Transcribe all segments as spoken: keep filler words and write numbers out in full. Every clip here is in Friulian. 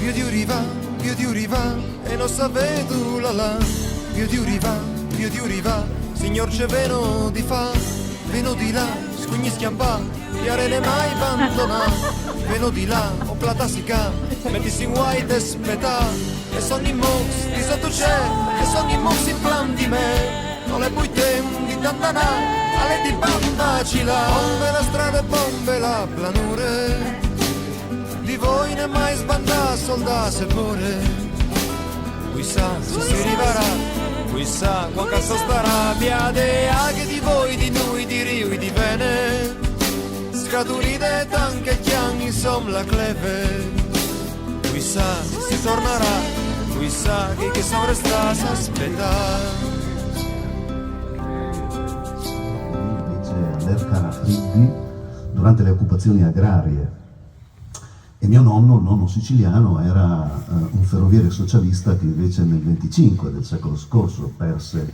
Più di riva, più di riva, e non sapevo là là. Più di riva, più di riva, signor, ce veno di fa, veno di là, scugni schiampà, piare ne mai abbandonà. Veno di là, o plata sica, mettisi in guai te spetà. E sogni mos, di sotto c'è, e sogni mos in plan di me. Non le puoi tendi tantanà, alle di bamba ci là. Bombe la strada, bombe la planure. Di voi ne mai sbandà, soldà se pure. Chissà se si arriverà, chissà quanto so starà. Via de aghe di voi, di noi, di Rio e di Vene. Scatulite tanche chiang, insomma la cleve. Chissà se si tornerà, chissà che, che sono restati a aspettare. Invece all'Ercana Friddi durante le occupazioni agrarie. E mio nonno, il nonno siciliano, era eh, un ferroviere socialista che invece nel venticinque del secolo scorso perse,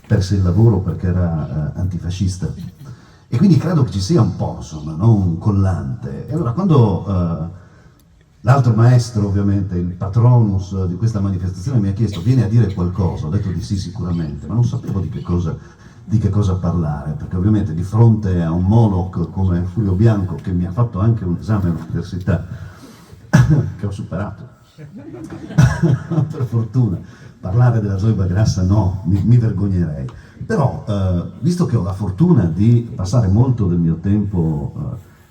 perse il lavoro perché era eh, antifascista. E quindi credo che ci sia un po', insomma, no? Un collante. E allora quando eh, l'altro maestro, ovviamente, il patronus di questa manifestazione mi ha chiesto: "Vieni a dire qualcosa", ho detto di sì sicuramente, ma non sapevo di che cosa, di che cosa parlare, perché ovviamente di fronte a un Moloch come Furio Bianco, che mi ha fatto anche un esame all'università, che ho superato, per fortuna, parlare della Zoiba Grassa no, mi, mi vergognerei. Però, eh, visto che ho la fortuna di passare molto del mio tempo eh,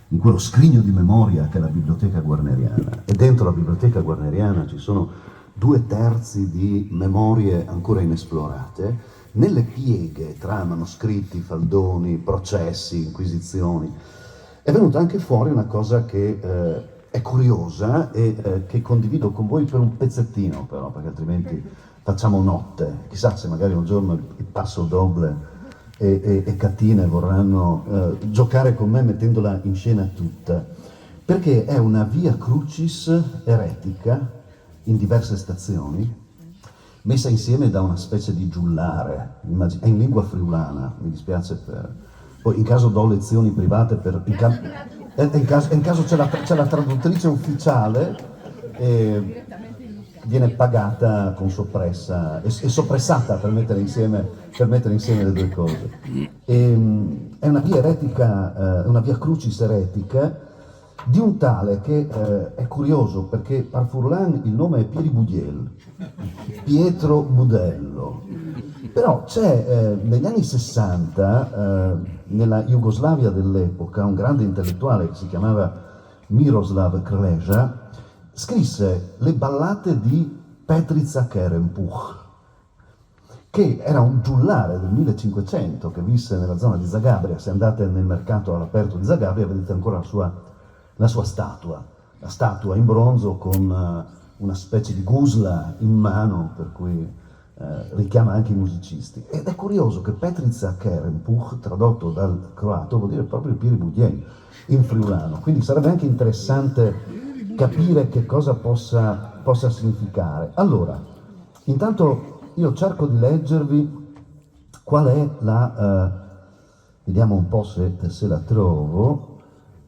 in quello scrigno di memoria che è la biblioteca guarneriana, e dentro la biblioteca guarneriana ci sono due terzi di memorie ancora inesplorate, nelle pieghe tra manoscritti, faldoni, processi, inquisizioni, è venuta anche fuori una cosa che eh, è curiosa e eh, che condivido con voi per un pezzettino però, perché altrimenti facciamo notte. Chissà se magari un giorno il, il Paso Doble e, e, e Catine vorranno eh, giocare con me mettendola in scena tutta. Perché è una via crucis eretica in diverse stazioni, messa insieme da una specie di giullare, immagin- è in lingua friulana, mi dispiace per... Poi in caso do lezioni private per... In, ca- eh, in caso, in caso c'è, la, c'è la traduttrice ufficiale e viene pagata con soppressa e, e soppressata per mettere, insieme, per mettere insieme le due cose. E, mm, è una via eretica, eh, una via crucis eretica di un tale che eh, è curioso perché par furlan il nome è Pieri Budiel, Pietro Budello. Però c'è eh, negli anni sessanta, eh, nella Jugoslavia dell'epoca, un grande intellettuale che si chiamava Miroslav Krleža, scrisse le ballate di Petrica Kerempuh, che era un giullare del millecinquecento che visse nella zona di Zagabria. Se andate nel mercato all'aperto di Zagabria vedete ancora la sua, la sua statua, la statua in bronzo con eh, una specie di gusla in mano, per cui eh, richiama anche i musicisti. Ed è curioso che Petrica Kerempuh, tradotto dal croato, vuol dire proprio Pieri Budiel in friulano, quindi sarebbe anche interessante capire che cosa possa, possa significare. Allora, intanto io cerco di leggervi qual è la... Eh, vediamo un po' se, se la trovo.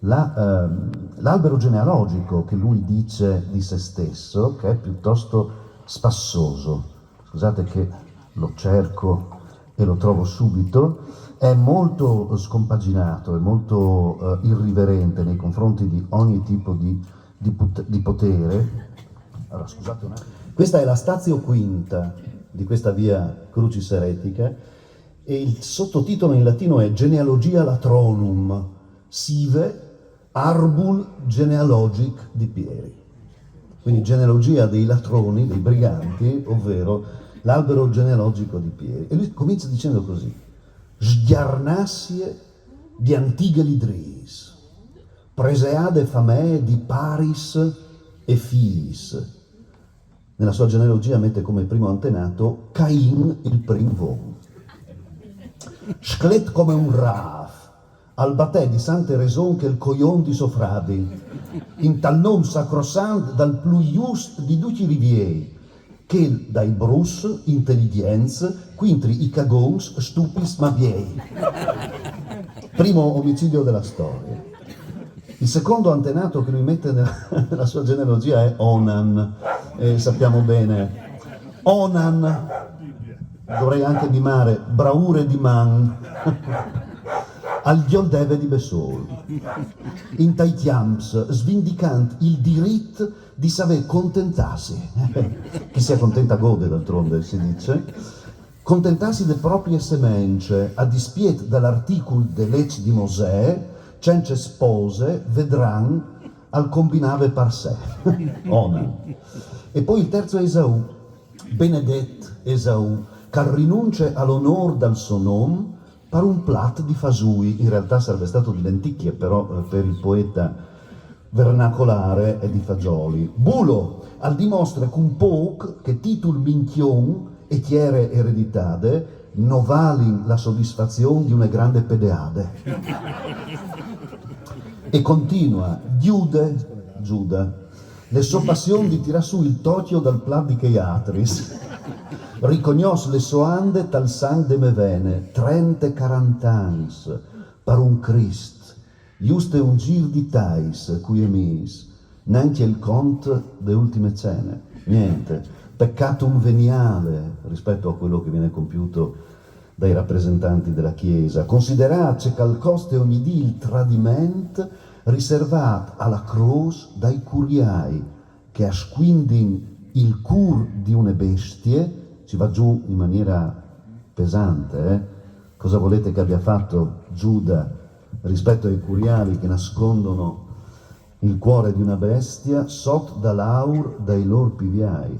La, ehm, l'albero genealogico che lui dice di se stesso, che è piuttosto spassoso. Scusate che lo cerco e lo trovo subito. È molto scompaginato, è molto eh, irriverente nei confronti di ogni tipo di, di, put- di potere. Allora, scusate un attimo. Questa è la Statio Quinta di questa via Crucis Eretica e il sottotitolo in latino è Genealogia Latronum sive Arbul Genealogic di Pieri. Quindi genealogia dei latroni, dei briganti, ovvero l'albero genealogico di Pieri. E lui comincia dicendo così: Sghiarnassie di antighe lidriis, preseade famee di paris e fiis. Nella sua genealogia mette come primo antenato Cain il prim von. Sclet come un raf, al batè di sante reson che il coion di so fradi, in tal nom sacrosant dal plui just di ducj i riviei, che dai brus, intellighents, quintri i cagons stupis ma viei. Primo omicidio della storia. Il secondo antenato che lui mette nella, nella sua genealogia è Onan, e sappiamo bene. Onan, dovrei anche mimare, braure di man, al Gioldeve di Bessol. In tai tiamps, svindicant il dirit di saver contentarsi, chi si accontenta gode d'altronde, si dice, contentarsi de proprie semence, a dispiet dal articul de leç di Mosè, cence spose, vedran, al combinave par sé. Onan. E poi il terzo è Esaù, benedet Esaù, che al rinunce al onor dal so nom par un plat di fasui, in realtà sarebbe stato di lenticchie, però eh, per il poeta vernacolare è di fagioli. Bulo al dimostre cun poc che titul minchion e tiere ereditade no valin la soddisfazion di une grande pedeade. E continua, Giude, Giuda, le so passion di tirar su il tochio dal plat di chei atris, ricognòs le so ande tal sang de me vene, trente quarant'ans, par un Crist, juste un gir di tais, cui amics, neanche il cont de ultime cene, niente, peccatum veniale rispetto a quello che viene compiuto dai rappresentanti della Chiesa, considerà ce che al coste ogni dì il tradiment riservat alla croce dai curiai, che a squindin il cur di une bestie, ci va giù in maniera pesante, eh? Cosa volete che abbia fatto Giuda rispetto ai curiali che nascondono il cuore di una bestia sot da l'aur dai lor piviai,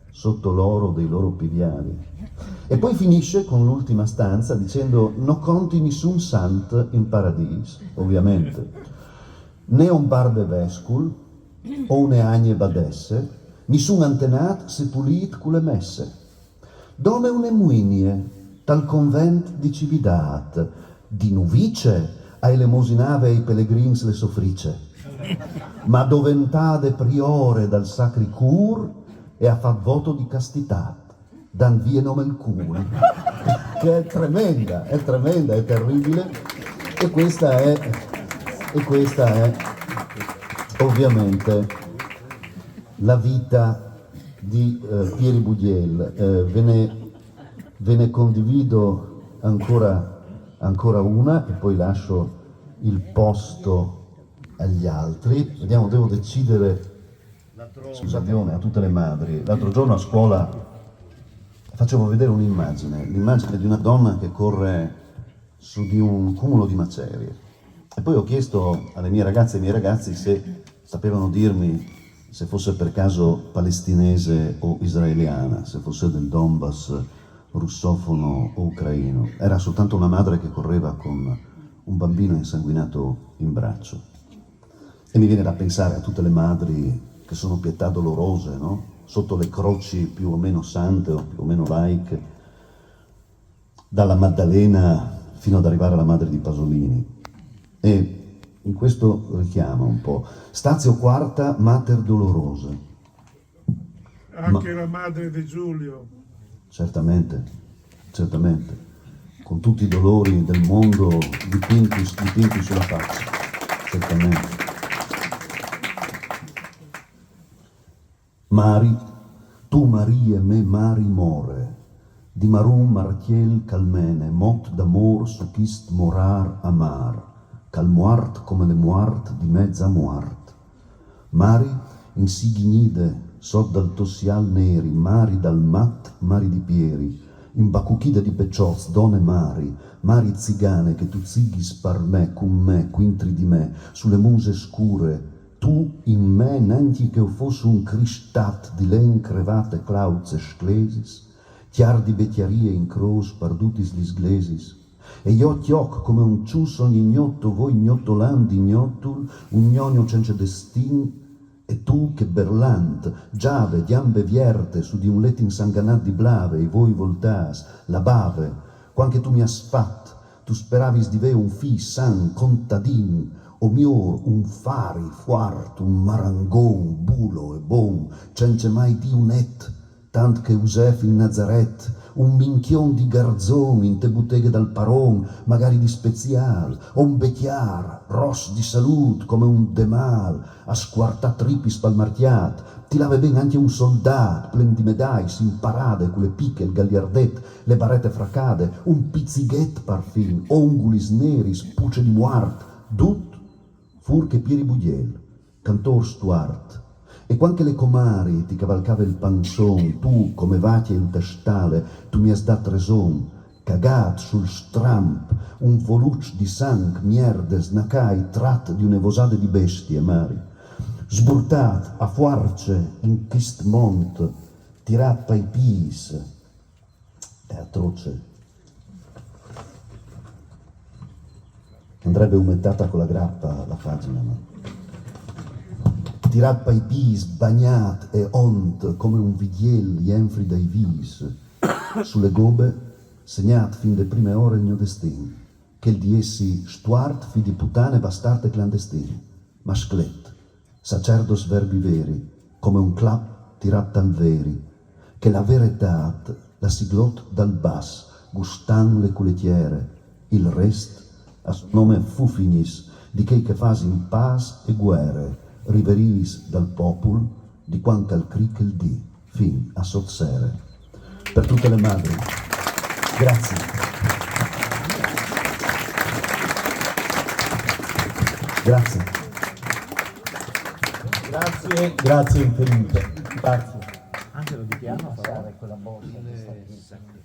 sotto l'oro dei loro piviali? E poi finisce con l'ultima stanza dicendo: no conti nissun sant in paradis, ovviamente, né un barbe vescul o une agne badesse, nissun antenat sepulit cu le messe. Dome une muinie tal convent di Cividât, di nuvice a elemosinave ai pelegrins le sofrice, ma doventade priore dal Sacri Cûr e à fat voto di castitât, dant vie nome il cûl. Che è tremenda, è tremenda, è terribile. E questa è, e questa è ovviamente la vita di eh, Pieri Bugiel. Eh, ve, ne, ve ne condivido ancora, ancora una e poi lascio il posto agli altri. Vediamo, devo decidere. Scusate, a tutte le madri. L'altro giorno a scuola facevo vedere un'immagine, l'immagine di una donna che corre su di un cumulo di macerie. E poi ho chiesto alle mie ragazze e ai miei ragazzi se sapevano dirmi se fosse per caso palestinese o israeliana, se fosse del Donbass russofono o ucraino. Era soltanto una madre che correva con un bambino insanguinato in braccio. E mi viene da pensare a tutte le madri che sono pietà dolorose, no? Sotto le croci più o meno sante o più o meno laiche, dalla Maddalena fino ad arrivare alla madre di Pasolini. E in questo richiama un po'. Stazio Quarta, Mater Dolorosa. Anche la madre di Giulio. Certamente, certamente. Con tutti i dolori del mondo dipinti, dipinti sulla faccia. Certamente. Mari, tu Marie, me mari more, di marun martiel ch'al mene mot d'amôr su chist morâr amâr, ch'al muart come le muart di mezza muart. Mari insighignide sot dal to sial neri, mari dal mat, mari di Pieri, imbacuchide di peçots, done mari, mari zigane che tu zighis par me, cun me, cuintri di me, su le muse scure, tu in me, nancje che o fos un cristat di len crevat e clauts e sclesis, cjar di becjarie in crôs par dutis lis glesis. E jo cjoc come un çus ogni gnot o voi gnotolant di gnotul, un gnogno cence destin, e tu che berlant, gjave, gjambe vierte, su di un let insanganat di blave, i voi voltâs, la bave, cuant che tu mi âs fat, tu speravis di vê un fi san, contadin, o miôr, un fari, fuart, un marangon, bulo e bon, cence mai dî un et, tant che Usef in Nazaret, Un minchion di garzon inte buteghe dal paron, magari di spezial, o un becjar ros di salut come un demal, a scuartà tripis pal martjat, ti lave ben ancje un soldat plen di medais, in parade, cu le piche, il gagliardet, le barete fracade, un pizighet parfin, ongulis neris, puce di muart, dut fur che Pieri Bugiel, cantor stuart. E cuant che le comari ti cavalcave il panzon, tu, come vacje inte stale, tu mi âs dat reson, cagât sul stramp, un voluç di sanc, mierde, snacai, trat di une vosade di bestie, mari. Sburtât a fuarce in chist mont, tirât pai pîts, è atroce. Andrebbe umettata con la grappa la pagina, ma... Tirât pai pîts, bagnât e ont come un vidiel jenfri dai vîs, su le gobe, segnât fin de prime ore il gno destin, chel di essi stuart, fi di putane, bastart e clandestin, ma sclet, sacerdos verbi veri, come un clap tirât tal veri, che la veretât la si glot dal bas, gustant le culetiere, il rest a son nome fufignis di chei che fasin pâs e guere, riverîts dal popul, di cuant che al criche il dì fin a sot sere. Per tutte le madri. Grazie. Grazie. Grazie, grazie infinite. Grazie. Anche lo di piano, però. Quella borsa che sta qui,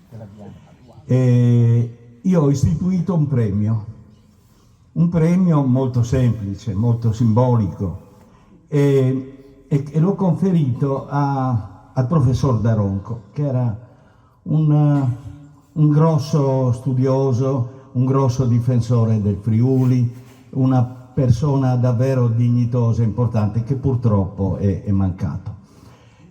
quella bianca. E io ho istituito un premio, un premio molto semplice, molto simbolico, e, e- e l'ho conferito a- al professor D'Aronco, che era un, un grosso studioso, un grosso difensore del Friuli, una persona davvero dignitosa e importante, che purtroppo è, è mancato.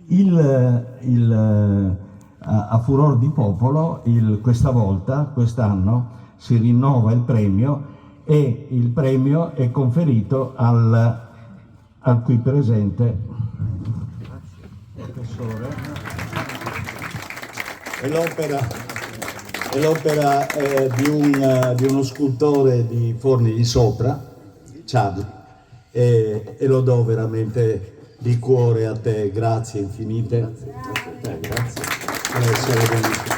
Il, il, eh, a, a furor di popolo, il- questa volta, quest'anno, si rinnova il premio e il premio è conferito al, al qui presente professore. È l'opera, è l'opera, eh, di un, eh, di uno scultore di Forni di Sopra, Charlie, e, e lo do veramente di cuore a te, grazie infinite. Grazie a te, grazie. Eh, sono benissimo.